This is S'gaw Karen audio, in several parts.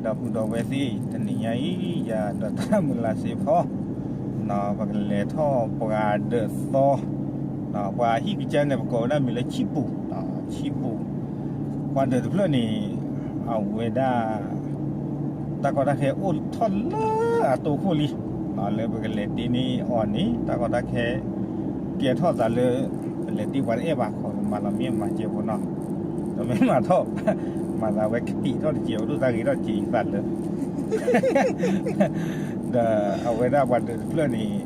ဒီပုၢ်ဒီဝဲၢ်သ့ၣ်, တနံၤညါအံၤ ယၤဒီးသရၣ်မုၣ်လါစ့ဖီ ပကလဲၤထီၣ်ပှၤဒၢးသီ, ပှၤဟံၣ်ကစၢ်န့ၣ် ပကိးဝဲဒၣ်မံၤလၢဆံၣ်ပူၤ, ဆံၣ်ပူၤ, ပှၤဒၢးတဖျၢၣ်န့ၣ် အဝဲဒၣ် တၢ်ကီတၢ်ခဲအိၣ်ထီၣ်လၢအတိၢ်ခိၣ်လံ, လၢပကလဲၤတ့န့ၢ်အီၤန့ၣ် တၢ်ကီတၢ်ခဲ ကဲထီၣ်သးလၢ ပလဲၤတ့ပှၤတအဲၣ်ဘၣ်, ခီမၤလီၤမ့ၢ်မၤကဲဖိနီၤ, တမ့ၢ်မၤထီၣ်, မၤသးဝဲကတံာ်ထီၣ်တကဲး အိၣ်ဒိၣ်သးဂ့ၤထီၣ်တကဲးအံၤသးလၢ ဒီးအဝဲဒၣ်ပှၤဒၢးတဖျၢၣ်န့ၣ်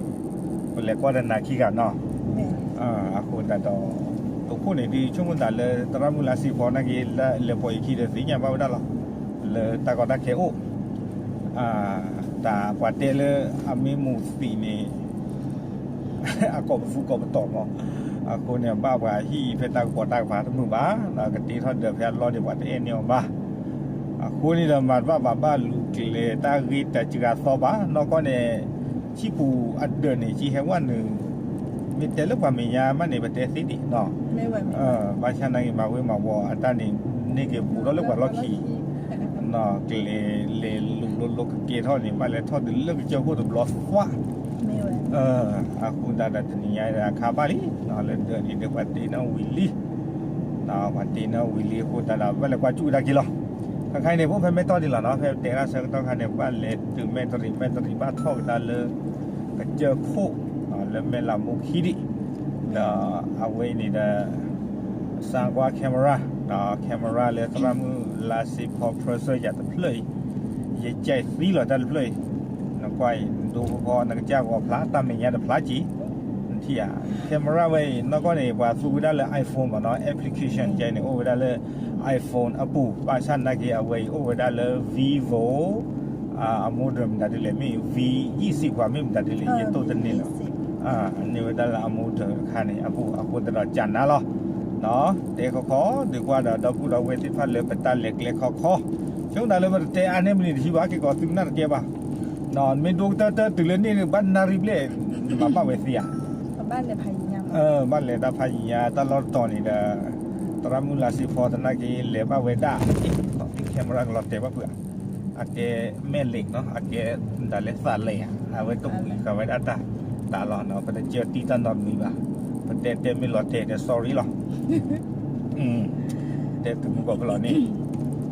ပလဲၤကွၢ်တနၤခံဂၤနီၤ, အဃိသတးဒီး တခိၣ်န့ၣ်ဒုးဆိကမိၣ်သးလၢသရၣ်မုၣ်လါစ့ဖီနာ်က့ လၢလဲၤပိာ်ယခံဒီးသ့ၣ်ညါဘၣ်ဝဲဒၣ်လီၤ, လၢတၢ်ကီတၢ်ခဲအိၣ် တၢ်ပှၤတဲလၢအမ့ၢ်မူးသံးန့ၣ် အကိးပသူကိးပတီၤမး, အဃိန့ၣ် ဘၣ်ပှၤဟံၣ်ဖဲတၢ်ကပီၤတၢ်ကပၤတမုာ်ဘၣ်, ဒီးကတ့ထီၣ်ဒၢးဖဲအလီၢ်န့ၣ် ပှၤတအဲၣ်န့ၢ်အီၤဘၣ်, အဃိန့ၣ်ဒီး မၤတဘၣ်ဘၣ်ဘၣ်လူၤကျဲၤတၢ်ဂ့ၢ်တစှၤသီဘၣ်, နီၢ်ကီၢ်န့ၣ် ဆံၣ်ပူၤအဒၢးန့ၣ် ကဟဲဝဲနုာ် မ့ၢ်တဲလၢပှၤမဲာ်ညါမးန့ၣ် ပတဲသ့ဒံးနီၤ, ဘၣ်ဆၣ်နာ်က့ မၤဝ့ၤမၤဝီၤအတၢ်န့ၣ် န့ၢ်က့ၤဘူးထီၣ်လၢပှၤလီၢ်ခံ ကျဲၤလဲၤလူၤလိၤလိၤကကဲထီၣ်န့ၣ် ဘၣ်လဲၤထီၣ်တုၤလၢကစၢၢ်ခိၣ်တဘျီသး, အဃိသတးဒီးတနံၤညါဒီးအခါဘၣ်လံ, လၢဒၢးန့ၣ်ဒီးပှၤတ့န့ၢ်ဝံၤလံ, ပှၤတ့န့ၢ်ဝံၤလံအဃိသတးဒီး ဘၣ်လဲၤကွၢ်စူၣ်ကဒါက့ၤလီၤ, ခဲခါအံၤန့ၣ် ပအိၣ်ဖဲမဲၢ်တီၢ်ဒံးလီၤနီၤ, ဖဲပတဲတၢ်ဆၢကတီၢ်ခါန့ၣ် ဘၣ်လဲၤတုၤမဲၢ်တရံး မဲၢ်တရံးဘၣ်ထီၣ်ကဒါလၢ ကစၢၢ်ခိၣ် လၢမဲၢ်လးမူခံဒံး, ဒီးအဝဲအံၤန့ၣ်ဒီး စၢ်ကွၢ် camera, ဒီး camera လၢသရၣ်မုၣ်လါစ့ဖီ present ယၤတဖျၢၣ်အံၤ, ယကဲသံလီၤတၢ်တဖျၢၣ်အံၤ, နကွၢ်အံၤ နဒိဃီ နကစၢ်ဂီၤဖျါ တၢ်မဲာ်ညါတဖျါကံ, နထံၣ်ဧါ, camera ဝဲအံၤ နီၢ်ကီၢ်န့ၣ် ပှၤသူဝဲဒၣ်လၢ iPhone မ့ၢ်နီၤ, application ကဲန့ၣ် အိၣ်ဝဲဒၣ်လၢ iPhone အပူၤ, ဘၣ်ဆၣ်နာ်က့ အဝဲအံၤအိၣ်ဝဲဒၣ်လၢ Vivo အ model မတၤဒ်လဲၣ်, မ့ၢ် V ယံာ်စံးပှၤ မ့ၢ်မတၤဒ်လဲၣ် ယတိၢ်တန့ၢ်လီၤ, န့ၢ်ဝဲဒၣ်လၢအ model တခါန့ၣ် အပူၤအဃိသတးဒီးကနၤလီၤ, တဲခီခီ ဒုးကွၢ်ဒီးဒီပုၢ်ဒီဝဲၢ်သ့ၣ်တဖၣ်လၢပတၢ်လဲၤကျဲခီခီ, ဆိကမိၣ်သးလၢပတတဲအါန့ၢ်မနုၤတထံၣ်ဘၣ်, က့ၤကီးသုကနၣ်တကဲဘၣ်, မ့ၢ်ဒိကတၢၢ်တၢၢ်တုၤလၢန့ၣ် ဘၣ်နၣ်ရံၣ်ဘျဲၣ်, နဘၣ်ဘၣ်ဝဲသ့ဧါ, ဘၣ်လဲၤတၢ်ဖးယံၤညါ တၢ်လီၢ်တတီၤန့ၣ်ဒီး သရၣ်မုၣ်လါစ့ဖီသနာ်က့ လဲၤဘၣ်ဝဲဒၣ်, camera ကလီၤတဲာ်ဘၣ်ဖုးဧါ, အကဲမဲာ်လ့ၣ်နီၤ, အကဲမတၤလဲၣ် သးလဲၣ်ဧါ, အဝဲတဝံၤဃာ်ဝဲဒၣ်တၢ်, တၢ်လီၤနီၤ, ပတကၢတံၢ်တၢ်နီတမံၤဘၣ်, ပတဲတဲမ့ၢ်လီၤတဲာ်ဒီး sorry လီၤ, တဲသုမုၢ်ကီၢ်ဖဲလီၤန့ၣ်,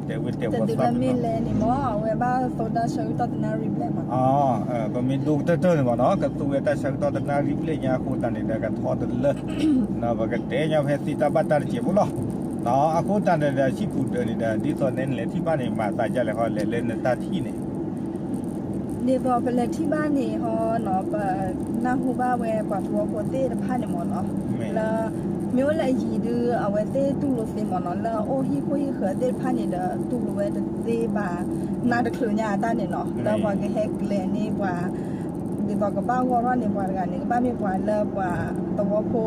တဲဝဲတဲဝဲသးမ့ၢ်လဲၣ်န့ၣ်မ့ၢ် အဝဲဘၣ်သိတၢ်ဆၢကတီၢ်တနၣ်ရံၣ်ဘျဲၣ်မး, ပမ့ၢ်ဒိကတၢၢ်တၢၢ်န့ၣ်မ့ၢ်နီၤ ကသူဝဲတၢ်ဆၢကတီၢ်တနၣ်ရံၣ်ဘျဲၣ်ညါအဃိသတးန့ၣ်ဒီး ကထီတလၢ ပကတဲညါဖဲသ့တၢ်ဘၣ်တၢ်တစဲးဖိလီၤ, အဃိသတးန့ၣ်ဒီး ဆံၣ်ပူၤဒၢးန့ၣ်ဒီး ဒ်သိးနဲနလဲၤထံၣ်ဘၣ်န့ၣ် မၤသးဒ်လဲၣ်ဃီ လဲၤလၢနတၢ်ထံၣ်န့ၣ် ဒ်သိးပလဲၤထံၣ်ဘၣ်န့ၣ်ဟီနီၤ ပနၢ်ဟူဘၣ်ဝဲပှၤသဝီဖိသ့ၣ်တဖၣ်န့ၣ်မ့ၢ်နီၤ, လၢ မ့ၢ်အိၣ်လၢအယံၤဒုး အဝဲသ့ၣ်တူၢ်လိာ်သ့မ့ၢ်နီၤ, လၢအအိၣ်ဟံၣ်ခိၣ်ဟံၣ်ဃၢၤသ့ၣ်တဖၣ်န့ၣ်ဒီး တူၢ်လိာ်ဝဲတသ့ဘၣ်, နၢ်တချုးညါအတၢ်န့ၣ်နီၤ, လၢပှၤကဟဲကျဲၤန့ၢ်ပှၤ ဒ်သိးကဘၣ်ဂီၢ်ထီၣ်န့ၣ် ပှၤတဂၤန့ၣ် ကဘၣ်မ့ၢ်ပှၤလၢပှၤသဝီဖိ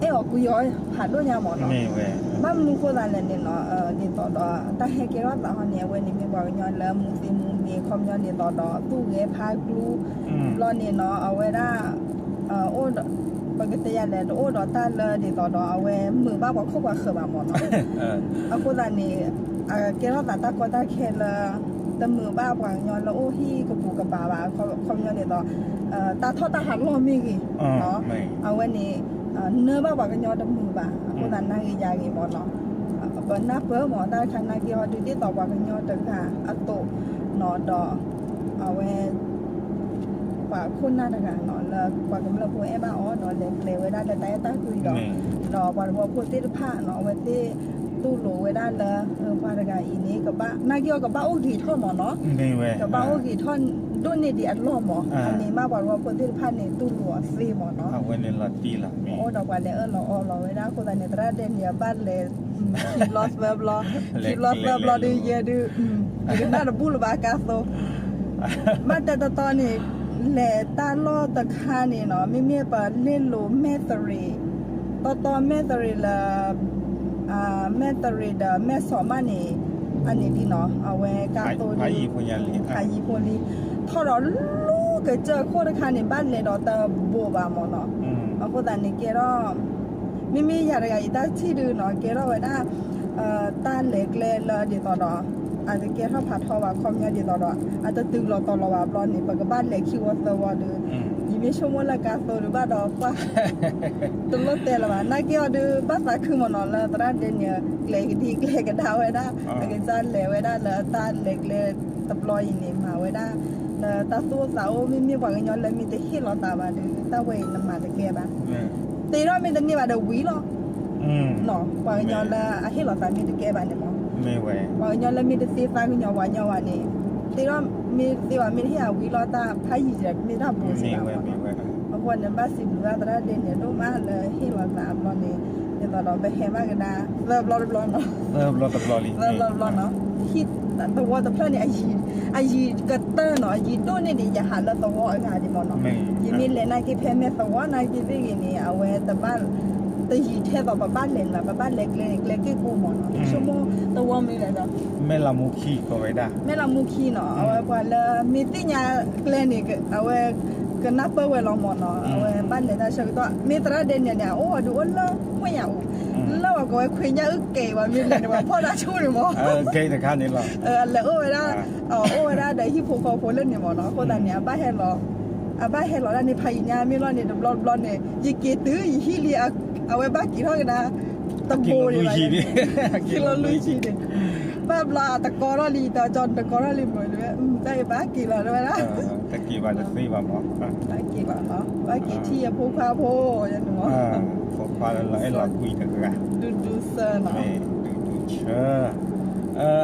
အဲၣ်အီၤကွံအီၤဖးဒိၣ်ညါမ့ၢ်နီၤ, ဘၣ်မနုၤဃိသးလဲၣ်န့ၣ်နီၤ, ဒ်သိးဒီးတၢ်ဟဲကဲထီၣ်သးဟီန့ၣ် အဝဲန့ၣ်မ့ၢ်ပှၤကညီလၢမူသ့မူမ့ၤ ခီပညီဒ်သိးဒီးသူၣ်ဂဲၤဖးကျူ ဘျီန့ၣ်နီၤ အဝဲဒၣ် အိၣ်ဒီး ပကတဲယၤလဲၣ် တအိၣ်ဒီးတၢ်လၢဒ်သိးဒီး အဝဲမုာ်ဘၣ်ပှၤခိၣ်ပှၤဃၢၤဘၣ်မ့ၢ်နီၤ, အဃိသတးန့ၣ် အကဲထီၣ်သးတၢ်ကီတၢ်ခဲလၢ တမုာ်ဘၣ်ပှၤကညီလၢအိၣ်ဟံၣ်ကပူၤကပၤဘၣ်, ခီပညီဒ်သိး တၢ်ထီၣ်တၢ်ဟးလီၢ်မ့ၢ်ဂ့ၤ, အဝဲန့ၣ် နၢဘၣ်ပှၤကညီတမုာ်ဘၣ်, အဃိသတးနာ်ဂ့ၤယၤဂ့ၤမ့ၢ်နီၤ, ပနၢ်ပၢၢ်မ့ၢ်တၢ်တခါနာ်က့ဟီဒုး ဒ်သိးပှၤကညီတဂၤအသိးနီၤဒီး အဝဲ ပှၤခိၣ်နၢ်တဂၤနီၤ လၢပှၤကမျၢၢ်ဖိအဲၣ်ဘၣ်အီၤဒီး လဲၤကျဲၤဝဲဒၣ်လၢတၢ်အဲၣ်တၢ်ကွံဒီး ဒီးပှၤသဝီဖိသ့ၣ်တဖၣ်နီၤ အဝဲသ့ၣ်တူၢ်လိာ်ဝဲဒၣ်လၢ ပှၤတဂၤအံၤန့ၣ် ကဘၣ် နာ်က့အီၤကဘၣ်အိၣ်ဂ့ၤထီၣ်မ့ၢ်နီၤ, ကဘၣ်အိၣ်ဂ့ၤထီၣ်ဒိၣ်န့ၢ်ဒံးအလီၢ်မ့ၢ် အန့ၣ်မးပှၤသဝီဖိသ့ၣ်တဖၣ်န့ၣ် တူၢ်လိာ်အီၤသ့မ့ၢ်နီၤ, အိၣ်ဒီးပှၤလဲၤအၢၣ်လီၤအီလီၤဝဲဒၣ်အဃိသတးန့ၣ် သရၣ်ဒဲန့ၣ် အဘၣ်လဲၤ ခံဘျီသၢဘျီ, ခံဘျီသၢဘျီဒုးယဲဒုး ယကနၣ်တဘူၣ်လၢၤဘၣ်ကါသိ ဘၣ်တဲတီတီန့ၣ် လဲၤတၢ်လီၢ်တခါန့ၣ်နီၤ မ့မ့ၢ်ပလဲၤလိာ်မဲၢ်သရံး, တီတီမဲၢ်သရံးလၢ မဲၢ်သရံးဒီးမဲၢ်ဆီးမးန့ၣ် အန့ၣ်လံနီၤ အဝဲကါသိဒုး ဖးယံၤဖိလံ, ထီၣ်ဒီးလူၤကစၢၢ်ခိၣ်တခါန့ၣ် ဘၣ်လဲၤဒီးတဘိးဘၣ်မ့ၢ်နီၤ, အဃိသတးန့ၣ်ကဲထီၣ် မ့မ့ၢ်ယၤတဂၤအံၤတၢ်ထံၣ်ဒုးနီၤ ကဲထီၣ်ဝဲဒၣ် တၢ်လဲၤကျဲလၢဒ်သိးဒီး အတကဲထီၣ်ဖးထီဘၣ် ခီပညီဒ်သိးဒီး အတတုၤလီၤတီၤလီၤဘၣ်ဘျီန့ၣ် ပကဘၣ်လဲၤခံဝီသၢဝီဒီး ယမ့ၢ်ဆိကမိၣ်လၢကါသိဒီးဘၣ်ဒီးပှၢ် တလိၣ်တဲလၢၤဘၣ်. နာ်က့အီၤဒုး ဘၣ်သးခုမ့ၢ်နီၤ လၢသရၣ်ဒဲန့ၣ် ကျဲကဒံကျဲကဒါဝဲဒၣ် အကစၢ်လဲၤဝဲဒၣ်လၢတၢ်လဲၤကျဲတဘျီအံၤန့ၣ် မၤဝဲဒၣ် လၢတၢ်သူၣ်အိၣ်သးအိၣ် မ့မ့ၢ်ပှၤကညီလၢမ့ၢ်တဟ့ၣ်လီၤသးဘၣ်ဒီး တၢ်ဝဲအံၤနမၤတကဲဘၣ် သ့ထီၣ်မ့ၢ်တန့ၢ်ဘၣ်ဒီးဝံၤလီၤ ပှၤကညီလၢအဟ့ၣ်လီၤသးမ့ၢ်တကဲဘၣ်န့ၣ်မ့ၢ် ပှၤကညီလၢမ့ၢ်တသ့သးကညီၤပှၤကညီဘၣ်န့ၣ် သ့ထီၣ်မ့ၢ်တသ့ဘၣ် မ့ၢ်တဟ့ၣ်အဝံၤလီၤ တၢ်ဖးယံာ်ယံာ်ဒီး မ့ၢ်တၢ်ဘိးစ့ၢ်ကီးမ့ၢ်နီၤ. အဃိန့ၣ် ဘၣ်စံးဘျုးဘၣ်သရၣ်ဒဲန့ၣ် ဒိၣ်မးလၢဟ့ၣ်လီၤသးအဘျီန့ၣ် ဒ်သိးဒီးပဟဲဘၣ်ကဒါ သၢဘျီတဘျီနီၤ သၢဘျီတဘျီလံ သၢဘျီတဘျီနီၤ သဝီတဖျၢၣ်န့ၣ် အယံၤကတၢၢ်နီၤ အယံၤဒိၣ်န့ၢ်ဒံး ယဟးလၢသဝီအဂၤဒံးမ့ၢ်နီၤ. ယမ့ၢ်လဲၤနာ်က့ဖဲမဲာ်သဝီနာ်က့သ့ၣ်ဂ့ၤန့ၣ် အဝဲတဘၣ် တယံၤထဲသိးပဘၣ်လဲၤန့ၣ် ပဘၣ်လဲၤကျဲန့ၣ် ကျဲက့ၢ်ကိးမ့ၢ်နီၤ ဆိကမိၣ်သဝီမ့ၢ်လဲၣ်ဒီး မဲၢ်လးမူခံကိးဝဲဒၣ် မဲၢ်လးမူခံနီၤ အဝဲပှၤလၢမ့ၢ်သ့ၣ်ညါကျဲန့ၣ် အဝဲကနၢ်ပၢၢ်ဝဲလီၤမ့ၢ်နီၤ အဝဲဘၣ်လဲၤတၢ်ဆၢကတီၢ် မ့ၢ်သရၣ်ဒဲန့ၣ်န့ၣ် အအိၣ်အီၤဒုးအိၣ်လၢမှဲၣ်ညါအိၣ် လၢပှၤကိးဝဲခွ့ညါအုၣ်ကဲၤဘၣ် မ့ၢ်လဲၤန့ၣ် ပှၤဖီၣ်တၢ်ဆူၣ်န့ၣ်မ့ၢ် တခါန့ၣ်လီၤ လဲၤအိၣ်ဝဲဒၣ် အိၣ်ဝဲဒၣ်ဒီးဟံၣ်ဖိဃီဖိလၢန့ၣ်မ့ၢ်နီၤ အဃိသတးန့ၣ် အဘၣ်ဟဲလီၤ အဘၣ်ဟဲလီၤဒၣ်န့ၣ် ဖးယံာ်ညါမ့ၢ်လီၤန့ၣ် တဘျီတဘျီန့ၣ် ယက့ၤတုၤယဟံၣ်လံ အဝဲဘၣ်က့ၤထီၣ်ကဒါ တဘိန့ၣ်ဘၣ် က့ၤလီၤလွံၢ်ဆံန့ၣ် ဘၣ်ဘျီအတကီထီၣ်လံ တၢ်ကီတကီထီၣ်လံမ့ၢ် တၢ်အံၤဘၣ်က့ၤလီၤဝဲဒၣ် တက့ၤဘၣ်တသ့ဘၣ်မ့ၢ် ဘၣ်က့ၤဘၣ်နီၤ ဘၣ်က့ၤထံၣ်အဖိခွါဖိ ဖိခွါလၢအဲၣ်လီၤကွံာ်တဂၤ ဒူဒူဆၢနီၤ ဒူဒူဆၢ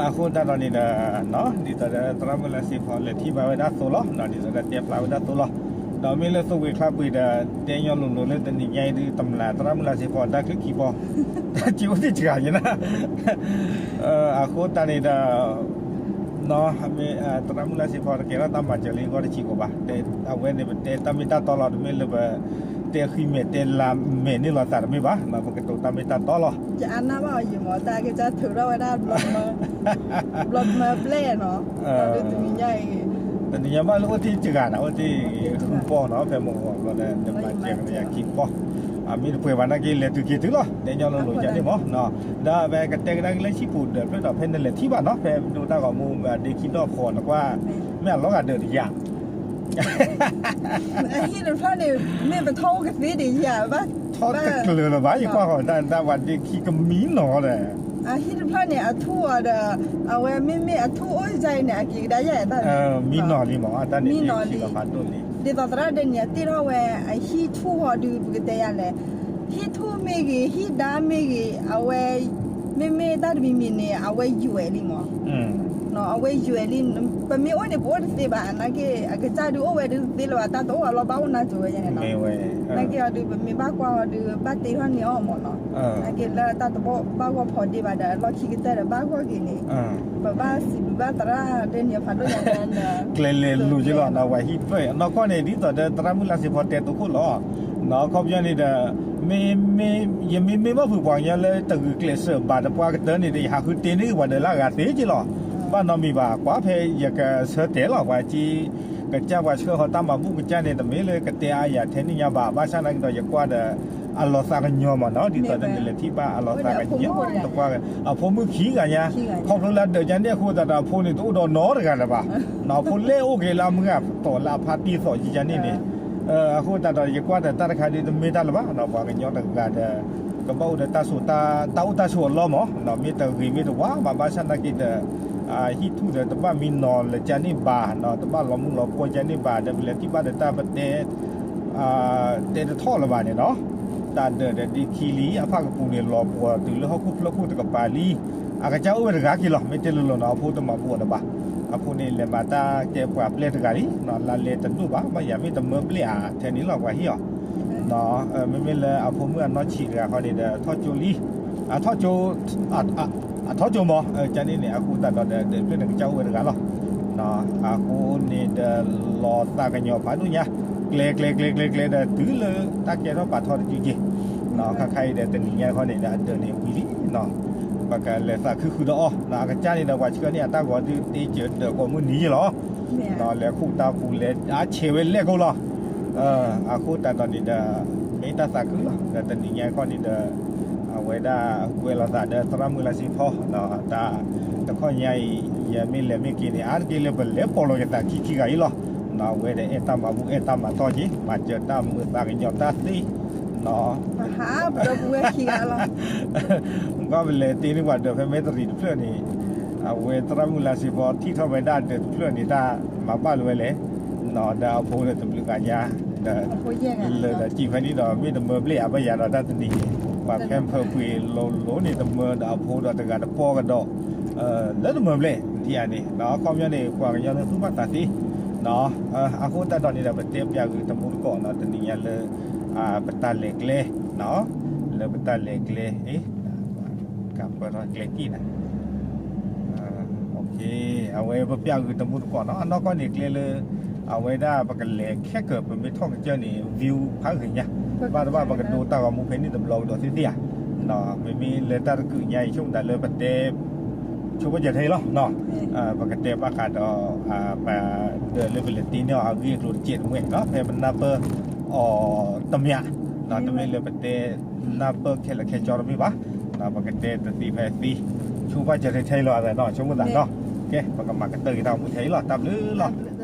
အဃိသတးဒီးန့ၣ်ဒီး ဒ်သိးဒီးသရၣ်မုၣ်လါစ့ဖီလဲၤထံၣ်ဘၣ်ဝဲဒၣ်သိးလီၤ ဒ်သိးဒီးတဲဖျါဝဲဒၣ်သိးလီၤ ဒီးမ့ၢ်လၢသိးဝ့ၤချါပှ့ၤဒီး တဲညီလိၤလိၤလၢတနံၤညါအံၤဒုး တမျၢ်သရၣ်မုၣ်လါစ့ဖီတၢ်ချုးခံဘီ တၢ်စ့အိၣ်သ့ၣ်စှၤယဲနၤ အဃိသတးန့ၣ်ဒီး သရၣ်မုၣ်လါစ့ဖီတကဲထီၣ်တၢ်မၤစၢၤလၢအဂီၢ်တစဲးဖိဘၣ် အဝဲန့ၣ်ပတဲတၢ်မ့ၢ်တၢ်တီလီၤ တမ့ၢ်လၢပတဲဃံမဲာ်တဲလၤမဲာ်န့ၢ်လိာ်သးတမ့ၢ်ဘၣ် ပကတိၤတၢ်မ့ၢ်တၢ်တီလီၤ ယအါနၢ်ဘၣ်အီၤယံၤမ့ၢ် တၢ်ကစၢ်ထုးထီၣ်ဝဲဒၣ် ဘျီမၢဘျဲၣ်နီၤ တနံၤညါအံၤ တနံၤညါဘၣ်လၢအိၣ်တ့ၢ်စှၤနၤ အိၣ်တ့ၢ်ဃုပီၢ်နီၤ ဖဲမုၢ်ဂီၤဘျီဒီး နမၤစၢၤကယၤခံပီၢ် အမ့ၢ်တပှဲၤဘၣ်နာ်က့ လဲၤတုၤက့ၤတုၤလီၤ တဲညီလိၤလိၤယၤန့ၣ်မ့ၢ် ဒီးအဝဲကတဲကဒါက့ၤလၢဟံၣ်ပူၤဒီး ဖဲဒီးဖဲနလဲၤထံၣ်ဘၣ်နီၤ ဖဲဒိတၢ်ဂီၤမူ အဒ့ခံဒီၣ်ဃီနကွၢ် မ့ၢ်အလီၤဂာ်ဒၢးတယၤ အဟံၣ်တဖျၢၣ်န့ၣ် မ့ၢ်ပထီၣ်အိၣ်ကသ့ဒံးယၤဘၣ် ထီၣ်တကျၢၤလၢၤဘၣ် ယကွၢ်ဃီၤတၢ်ဒၣ်ဝဲဒ့ခံကမံနီၤဒီး အဟံၣ်တဖျၢၣ်န့ၣ် အထူၣ်အီၤဒီး အဝဲမ့မ့ၢ်အထူၣ်အိၣ်ဒ်အံၤန့ၣ် အက့ၤကဒါယၤတၢ် မံနီၤလံမ့ၢ် တၢ်န့ၣ်မံနီၤလံ ဒ်သိးသရၣ်ဒဲန့ၣ် အတ့ထီၣ်ဝဲ အဟံၣ်ထူၣ်ဟီဒုး ပကတဲယၤလဲၣ် ဟံၣ်ထူၣ်မ့ၢ်ဂ့ၤ ဟံၣ်ဒါမ့ၢ်ဂ့ၤ အဝဲ မ့မ့ၢ်တၢ်တမံၤမံၤန့ၣ် အဝဲယွဲၢ်လံမ့ၢ် အဝဲယွဲၢ်လံ ပမ့ၢ်အိၣ်န့ၣ် ပအိၣ်တသ့ဘၣ် နာ်က့ အကစၢ်ဒုးအိၣ်ဝဲဒုးတသ့လၢၤဘၣ် တၢ်တအိၣ်အလီၢ်ဘၣ်အိၣ်နၤစၢၤဝဲယဲန့ၣ်လီၤ နာ်က့အီၤဒုး ပမ့ၢ်ဘၣ်ကွၢ်အီၤဒုး ဘၣ်တ့ထီၣ်န့ၢ်အီၤမ့ၢ်နီၤ နာ်က့လၢတၢ်တဘၣ်ဘၣ်ဂီၢ်ဖီဒ့ဘၣ်ဒီး အလီၢ်ခံကတၢၢ်ဒီးဘၣ်ဂီၢ်က့ၤန့ၣ် ပဘၣ်စံးဘျုးဘၣ်သရၣ်ဒဲန့ၣ်ဖးဒိၣ်ညါ ကျဲလဲၤလူၤက့ၤလီၤ ပှၤဟံၣ်တဖျၢၣ်အနီၢ်ကီၢ်န့ၣ် ဒ်သိးဒီးသရၣ်မုၣ်လါစ့ဖီတဲတိခိၣ်လီၤ နီၢ်ခီပညီန့ၣ်ဒီး မ့မ့ၢ် ယမ့မ့ၢ်ဘၣ်ဖုးပှၤကညီလၢတဂုာ်ကျဲးစၢးဘၣ်ဒီးပှၤကတၢၢ်န့ၣ်ဒီး ယဟးဃုတ့န့ၢ်ပှၤဒီးလၢအဂၤသ့က့လီၤ ဘၣ်နီတမံၤဘၣ် ကွၢ်ဖဲယကဆၢတဲာ်လီၤ ပှၤက့ ကစၢ်ပှၤဆှၢဃီၤတၢ်မၤဘူၣ်ကစၢ်န့ၣ် တမ့ၢ်လၢကတဲအါယၤထဲန့ၣ်ညါဘၣ် ဘၣ်ဆၣ်နာ်က့ဒီး ယကွၢ်ဒီး အလီၤသးကညီၤမ့ၢ်နီၤ ဒ်သိးဒီးနလဲၤထံၣ်ဘၣ်အလီၤသးကညီၤ တပှၢ် အဖိမုၣ်ခံဂၤညါ ခီဖျိလၢအဒၢးကန့ၣ်အဃိသတးဒီး အဖိန့ၣ်တအိၣ်ဒီးနီတဂၤလၢၤဘၣ် အဖိလဲၣ်အိၣ်က့ၤလၢအမုၢ်ဂၤတီၤလၢအဖါတံၢ်သီးယကန့ၣ်န့ၣ် အဃိသတးဒီး ယကွၢ်ဒီးတၢ်တခါဒ်တမ့ၢ်တၢ်လၢၤဘၣ် ပှၤကညီတဂၤဒီး ကဘၣ်အိၣ်ဒီးတၢ်ဆိး တၢ်အိၣ်တၢ်ဆိးအလီၢ်မ့ၢ် မ့ၢ်တဂ့ၤမ့ၢ်တဝါဘၣ် ဘၣ်ဆၣ်နာ်က့ဒီး ဟံၣ်ထူၣ်ဒီးတဘၣ်မံနီၤလၢၤကန့ၣ်ဘၣ် တဘၣ်လီၤမုၢ်လီၤပှီၢ်ကန့ၣ်ဘၣ် ဒီးပလဲၤထံၣ်ဘၣ်ဒီးတၢ်ပတဲ တဲတထီၣ်လၢၤဘၣ်န့ၣ်နီၤ တၢ်ဒၢးဒီးဒ့ခံလံ အဖၣ်ကပူၤန့ၣ် လီၤပှီၢ်တုၤလၢဟီၣ်ခိၣ်ဖျၢၣ်ခိၣ်တကပၤလံ အကစၢ်အိၣ်ဝဲတဂၤက့ၤလီၤ မ့ၢ်တဲလိၤလိၤနီၤ အဖိတမၤဘူၣ်အီၤတဘၣ် အဖိန့ၣ်လဲၤမၤတၢ်ကဲပှၤပျဲၢ်တဂၤလံ လါလဲတဒိၣ်ဘၣ် ဘၣ်ယၤမ့ၢ်တမၢပျဲၢ်ဧါ ထဲန့ၣ်လီၤပှၤဟ့ၣ်အီၤ မ့မ့ၢ်လၢအဖိမုၣ်အနီၢ်ဆံးတဂၤဃီန့ၣ်ဒီး ထီၣ်ကၠိလံ အထီၣ်ကၠိ အထီၣ်ကၠိမ့ၢ် ကန့ၣ်န့ၣ် အဃိသတးဒီးဒီး ဒီးဖျၢၣ်န့ၣ်ကစၢ်အိၣ်ဝဲတဂၤလီၤ အဃိန့ၣ်ဒီး လီၤသးကညီၤဖးဒိၣ်ညါ ကျဲကျဲကျဲကျဲကျဲဒီး တုၤလၢတၢ်ကဲထီၣ်ပာ်ထီၣ်တက့ၢ်က့ၢ် ခါခါအံၤဒီးတနံၤညါခီန့ၣ်ဒီး အဒၢးန့ၣ်ဝံၤလံ ပကလဲၤသးခုဃုာ်ဒီးအီၤ အကစၢ်န့ၣ်ဒီး ပှၤဆှၢန့ၢ်အတၢ်ဂီၤဒုး တ့စၢၤဒၢးကိးမုၢ်နံၤယ့ၢ်လီၤ လဲၤခိၣ်တၢ်ပူၤလဲၤအါဆဲးဝဲလဲၣ်ကိၣ်လီၤ အဃိသတးဒီးန့ၣ်ဒီး မ့ၢ်တၢ်သးခုလီၤ ဒီးတနံၤညါခီန့ၣ်ဒီး အဝဲဒၣ်ကွဲးလိာ်သးဒီးသရၣ်မုၣ်လါစ့ဖီ တၢ် တခီညါအံၤ ယမ့ၢ်လဲၤမ့ၢ်က့ၤန့ၣ် အါတက့ၢ်လၢပလဲၤပိာ်လီၤယသးခံခံဂၤအံၤလီၤ. အဝဲဒီးအဲၣ်တၢ်မၤဘူၣ်အဲၣ်တၢ်မၤတီၢ်က့ၤ မၤစၢၤတၢ်မုာ်သးကညီၤတၢ်သ့ ပဟးပဒီပုၢ်ဝဲၢ်ခံဂၤလီၤ. ကွၢ်ပလဲၤတ့န့ၢ်ပှၤဒၢးဖဲမဲတရံးတဖျၢၣ်န့ၣ် အဝဲသရၣ်မုၣ်လါစ့ဖီထံၣ်ထီၣ်ဝဲဒၣ်ဒၢးတဖျၢၣ်န့ၣ် တၢ်မၤဘၣ်လၢၤဝဲလဲၣ်. ဒီးအဖိဒီးတဘျုးဂၤညါ ဒီး လၢာ်ဒီးစံးဖဲန့ၣ်ဒီး မ့ၢ်တမၢဘျဲၣ်အါဘၣ်ယၤဒီးတၢ်တနံၤန့ၣ် ပှၤဖဲဖၢပှ့ၤလိၤလိၤန့ၣ် တမၢဒီးအဖိဒီးတဂၤတပီၢ်ကဒီး လၢတမၢဘျဲၣ်ဒ်အံၤန့ၣ် အခီပညီန့ၣ် ပှၤကညီလၢသူၣ်ဘၣ်သးသ့ အဃိသတးဒီးန့ၣ်ဒီး ပတဲပၠးဂုာ်တမူတကိးနီၤ တနံၤညါလၢ ပတၢ်လဲၤကျဲ လၢပတၢ်လဲၤကျဲ ကပၢၢ်ထီၣ်ကျဲက့ၢ်နၤ အဝဲပပၠးဂုာ်တမူတကိးနီၤ အနီၢ်ကီၢ်န့ၣ်ကျဲလၢ အဝဲဒၣ်ပကလဲၤခဲကၢၤ ပမ့ၢ်ထီၣ်ကစၢၢ်န့ၣ် view ဖးဂ့ၤညါ ဘၣ်တဘၣ်ပကဒိတၢ်ဂီၤမူဖဲန့ၣ်တဘျီကဒီးသ့ၣ်သ့ၣ်ဧါ. မ့မ့ၢ်လၢတၢ်တကုးညါအံၤ ဆိကမိၣ်သးလၢပတဲ ဆိကမိၣ်စၢၤထဲအံၤလီၤ. ပကတဲဘၣ်ဃးဒီး ပဒၢးလၢပလဲၤတ့န့ၢ်အီၤအဂ့ၢ်အကျိၤတစဲးတမှဲာ်နီၤ ဖဲပနၢ်ပၢၢ်အီၤတမံၤ တမ့ၢ်လၢပတဲနၢ်ပၢၢ်ခဲလၢာ်ခဲဆ့တမ့ၢ်ဘၣ် ပကတဲတသ့ဖဲသ့ ဆိကမိၣ်စၢၤထဲထဲအံၤလီၤနီၤ ဆိကမိၣ်သးနီၤ ကဲ ပကမၤကတၢၢ်က့ၤတၢ်ဂီၤမူထဲအံၤလီၤ တၢ်ဘျုးလီၤ.